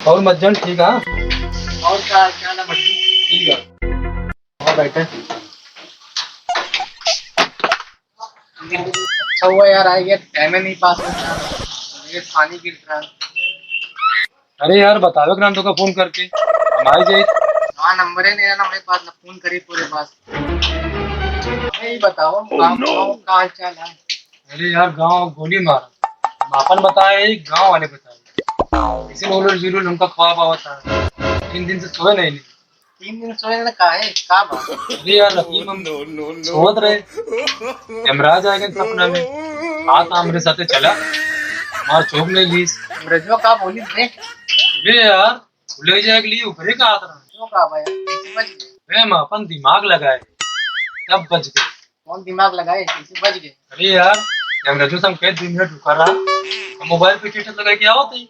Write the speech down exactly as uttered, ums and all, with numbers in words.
और मज्जन ठीक है? और का हाल चाल है मज्जन? ठीक है। हाँ, बैठे। अच्छा हुआ यार, आ गया, टाइम ही नहीं पास होता, ये पानी गिर रहा है। अरे यार, बतावे के नाम तो का फोन करके, हम आई जाए। हाँ, नंबर ही नहीं है ना मेरे पास, ना फोन करी पूरे पास। अरे, ये बताओ, गाँव, गाँव का हाल चाल है? अरे यार, गाँव गोली मारा, हम अपन बताए, गाँव वाले बताए, इसे बोलो, जरूर हमका ख्वाब आवता है, तीन दिन से सोए नहीं। तीन दिन सोए ना, काहे, का बात? अरे यार, रहीम, हम सोवत रहे, यमराज आ गए सपना में, कहा था हमरे साथे चला, हमार चोप ले लीस। यमराजवा का बोली रे? अरे यार, ले जाए के लिए ऊपरे का हाथ रहा। क्यों का भाई? कैसे बच गए? अरे, हम अपन दिमाग लगाए, तब बच गए। कौन दिमाग लगाए, कैसे बच गए? अरे यार, यमराजो से हम कह दो मिनट रुका रहा, हम मोबाइल पे स्टेटस लगा के आवत ही,